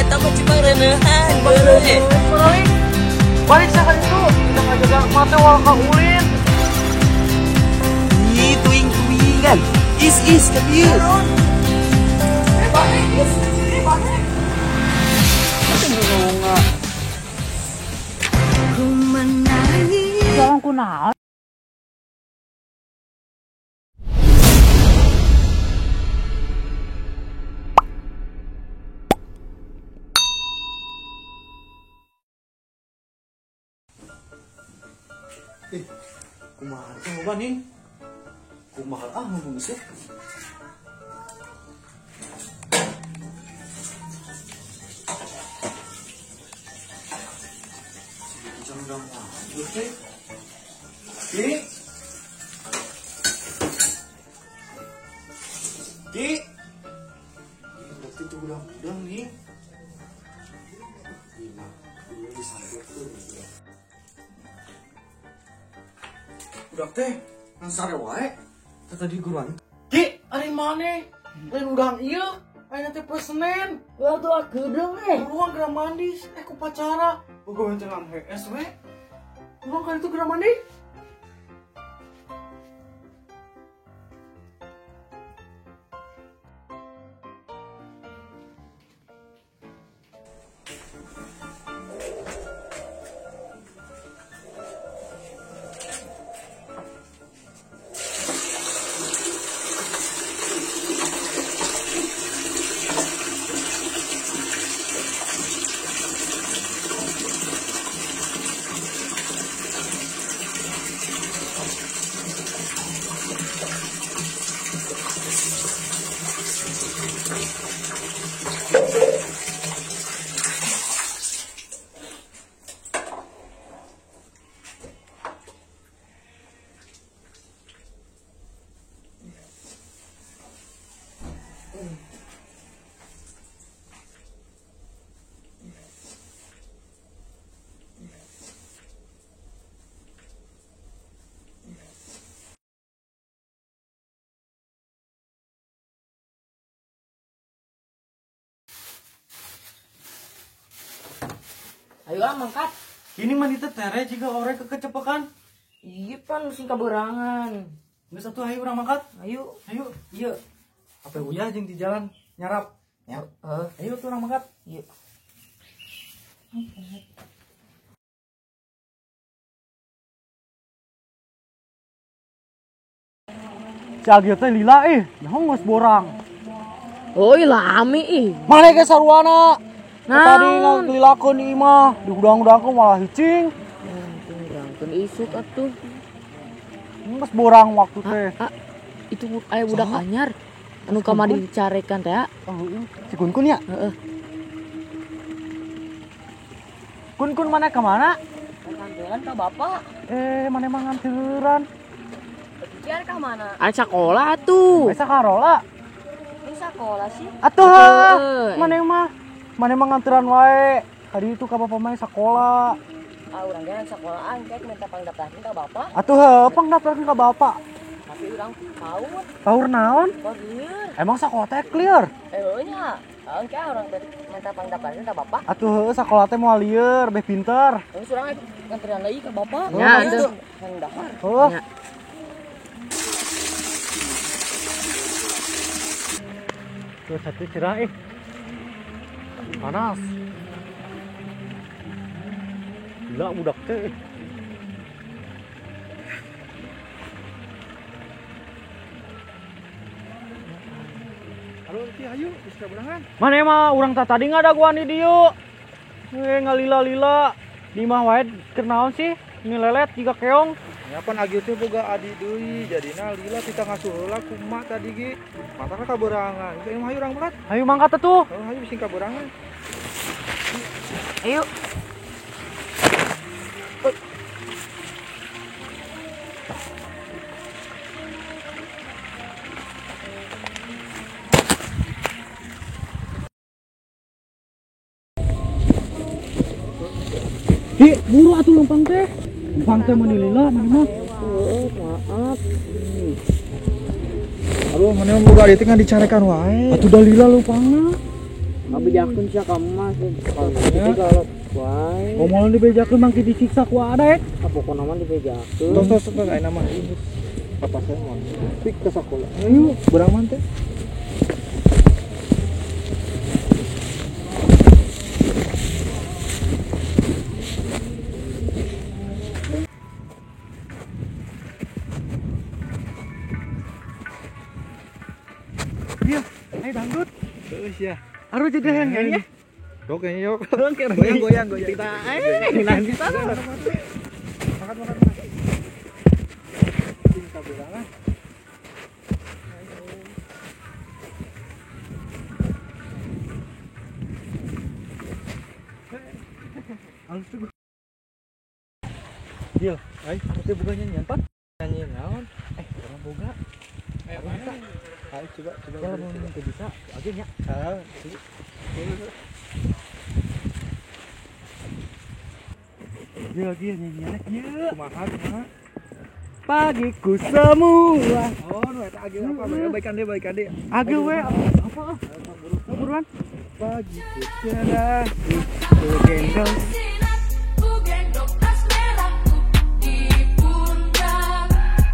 Eta mah cuma reneuhan. Balik. Balik sa itu. Kita ngajaga mate wal ka ulin. Ih, tuing-tuingan. Is ka dieu. Balik, is. Balik. Jalan kunaon. Kumaha coba nih? Kumaha ah ngomong sih? Ki. Ki. Berarti itu udang-udang nih. Lima, dulu disambut tuh. Udah teh, nang sare wae. Tadi guruan. Ki, ari maneh? Lain udang ieu, ayeuna teh poe Senin. Ulah tuh kedeung eh. Buruan geura mandi, ku pacara. Boga wencengan HS we. Buruan kan itu geura mandi. Ayo ah mangkat. Ini mah teh tere jika orang kekecepakan. Iya pan sing kaberangan. Geus atuh ayo urang mangkat. Ayo. Ayo. Iya. Apa uyah jeung di jalan nyarap. Ya. Ayo tuh urang mangkat. Iya. Si Agio teh lila ih, naon geus borang. Oi lami ih. Mane ge saruana. Nah, tadi ngelilakeun imah, dihudang-hudangkeun malah hicing. Hudangkeun isuk atuh. Geus borang waktu teh. Itu aya budak anyar anu kamari dicarekan teh. Oh, si Kun-kun ya? Heeh. Kun-kun mana ka mana? Nganteran ka bapak. Mana emang nganteran? Kian ka mana? Aya sakola atuh. Aya sakola. Ini sakola sih. Atuh. Mana emang? Mana emang nganteran wae. Tadi itu ka bapak mah sakola. Ah, urang ge sakolaan kayak minta pangdaftarkeun ka bapak. Atuh heuh, pangdaftarkeun ka bapak. Tapi urang paur. Paur naon? Paur lieur. Emang sakola teh clear? Heuh nya. Engke urang minta pangdaftarkeun ka bapak. Atuh heuh sakola teh moal lieur, beh pinter. Terus urang nganteran deui ka bapak. Nya atuh. Daftar. Heuh. Tuh satu cerah ih. Panas. Gila budak teh. Halo, Ki, ayo geus kaberangan. Mana mah urang tah tadi ngadaguan di dieu. Ngalila-lila di imah wae keur naon sih? Ngelelet jiga keong. Ya pan Agio teh boga adi deui, jadina lila kita ngasuh heula ku emak tadi ge. Matana kaberangan. Geus ayo urang mangkat. Ayo mangkat atuh. Ayo bising kaberangan. Ayo. Ki, buru atuh lempang teh. Lempang teh mani lila mani mah. Maaf. Aduh, mana yang boga adi teh ngan dicarekan wae. Atuh dalila lupangna. Ngabejakeun sia ka emas. Galak wae. Komolan dibejakeun mangke disiksa ku adek. Ah pokona mah dibejakeun. Tos tos tos ayeuna mah. Papa saya mau pik ke sekolah. Ayo, berang man teh. Iya, ayo dangdut. Terus ya. Aduh jadi yang nyanyi. Yok kayaknya yok. Goyang goyang goyang. Kita nanti sana. Makan makan makan. Cinta berangan. Halus tuh. Iya, ay, aku bukan nyanyian, Pak. Nyanyian naon? Orang boga. Ayo, bisa. Ayo coba coba. Ya lamun teu bisa, aja nya. Ah, Iya, lagi nyanyiannya kieu. Kumaha kumaha? Pagiku semua. Oh, nu eta agil apa? Baikan deui, baikan deui. Agil we apa? Buruan. Pagiku cerah, ku gendong. Ku gendong tas merahku di pundak.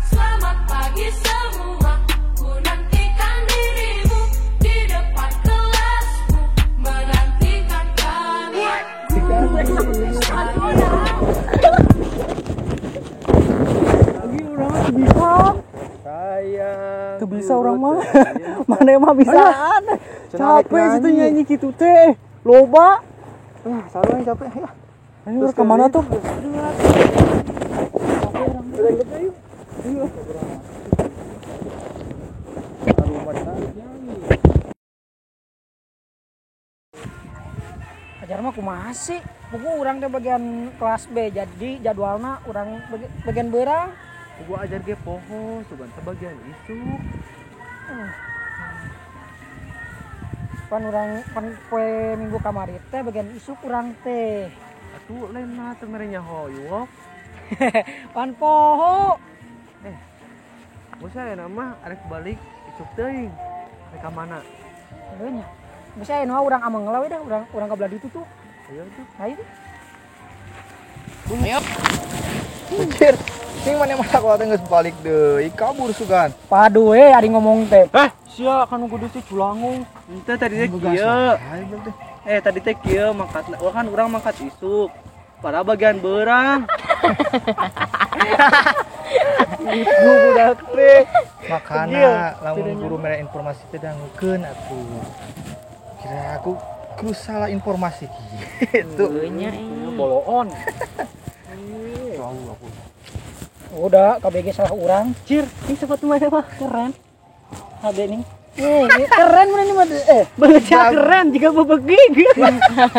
Selamat pagi semua. Ku nantikan dirimu di depan kelasku, menantikan kami. Lagi urang mah bisa. Sayang. Teu bisa urang mah. Mana mah bisaan. Capek situ nyanyi kitu teh. Loba. Ah, sarua yang capek. Ya. Ayo ke mana tuh? Ajar mah kumaha sih? Buku urang teh bagian kelas B, jadi jadwalna urang bagian beurang. Gua ajar ge poho, sugan teh bagian isuk. Pan urang pan poe minggu kamari teh bagian isuk urang teh. Atuh lain mah teu mere nyaho iwok. Pan poho. Bos aya mah arek balik isuk teuing. Arek ka mana? Heuh nya. Bisa aya nu urang ameng we dah, urang ka belah ditu tuh. Ayo tuh. Ayo. Ayo. Anjir, sing mana mah sekolah teh geus balik deui, kabur sugan. Padu we ari ngomong teh. Sia kan kudu si culangung. Henteu tadi teh kieu. Tadi teh kieu mangkat kan urang mangkat isuk. Pada bagian beurang. Ibu budak teh. Makana lamun guru mere informasi teh dangukeun atuh. Kira aku kudu salah informasi gitu. Nya boloon. Tahu aku. Udah KBG salah urang. Cir, ini sepatu mana mah keren. HD nih. Keren mana ini mah Baca keren jika bebegig.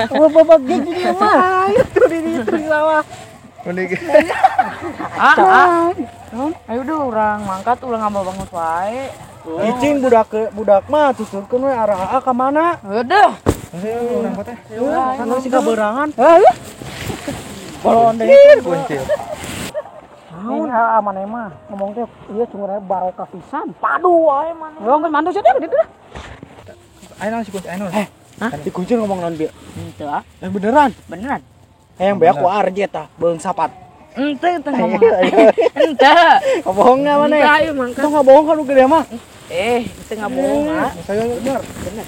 Bebegig di mah. Itu di itu di sawah. Mending. Ayo deh urang mangkat ulah ngambah bangun wae. Icing budak mah tuturkeun we arah ka mana? Heueuh. Ayo urang teh. Kan sih kaberangan. Heuh. Bolon deui kuncir. Naon ha maneh mah ngomong teh ieu cungurna barokah pisan. Padu wae maneh. Heuh geus mantu sia teh ditu dah. Ayo naon si kunci ayo naon. Dikunci ngomong naon bieu? Henteu ah. Beneran? Beneran. Hayang beak ku arje tah, beung sapat. Henteu teu ngomong. Henteu. Ngabohong maneh? Ayo mangkat. Teu ngabohong kan gede mah. Teu ngabohong ah. Saya bener, bener.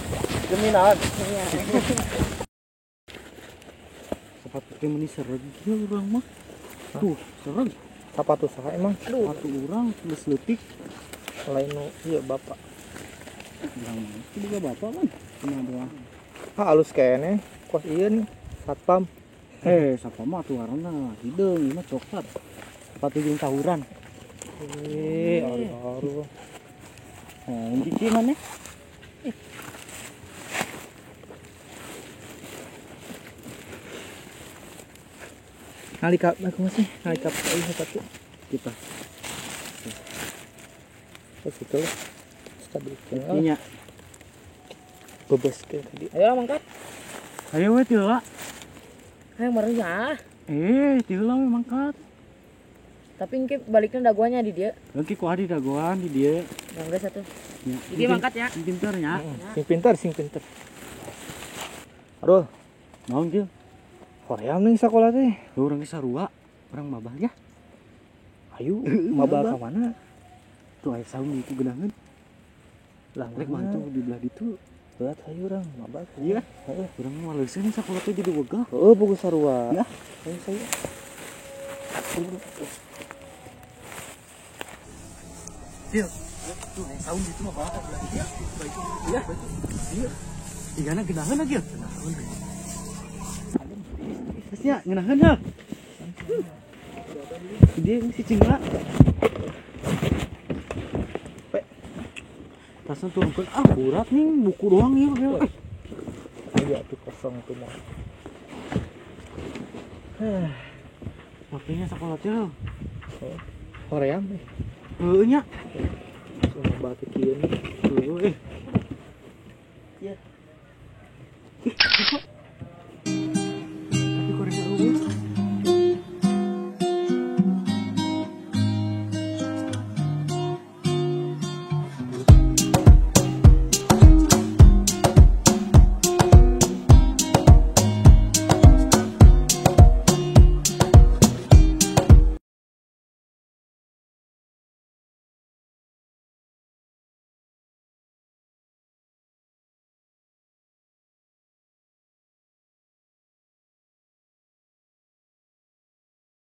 Demi naon? Sepatu teh meuni sereg ieu urang mah. Tuh, sereg. Sepatu saha emang? Sepatu urang geus leutik. Lain nu ieu bapak. Urang mah boga bapak kan. Kumaha doang. Ah alus keneh kos ieu nih satpam. Satpam mah atuh warna hideung, ieu mah coklat. Sepatu jeung tawuran. Aduh. Cici maneh? Nalika aku masih nalika ieu sepatu kita. Terus itu stabilkeun. Nya. Bebas ke tadi. Ayo mangkat. Ayo we teu lah. Ayo bareng ya. Teu lah we mangkat. Tapi engke baliknya dagoannya di dia. Engke ku adi dagoan di dia. Bangga satu. Ya. Iki mangkat ya. Sing pinter nya. Sing pinter, sing pinter. Aduh, Naon kieu? hoream nih sekolah teh. Lu urang ge sarua, urang mabah ya. Ayo, mabal ka mana? Tuh aya saung itu geunangeun. Lah, Rek mantu di belah ditu. Berat ayo urang mabal. Iya. Heeh. Urang mah maleseun sakola teh jadi wegah. Heeh, boga sarua. Ya. Ayo saya. Gil. Tuh aya saung ditu mah bakal belah dieu. Baik. Iya. Iya. Igana geunaheun lagi. Geunaheun. Geus nya ngeunaheun heuh. Dia si cingla. Tasnya turunkan, ah berat nih buku doang ya. Ayo tuh kosong tuh mah. Makanya sekolah teh. Hoream nih. Heueuh nya. Semua batu kieu nih. Heueuh eh. Iya. Ih, kok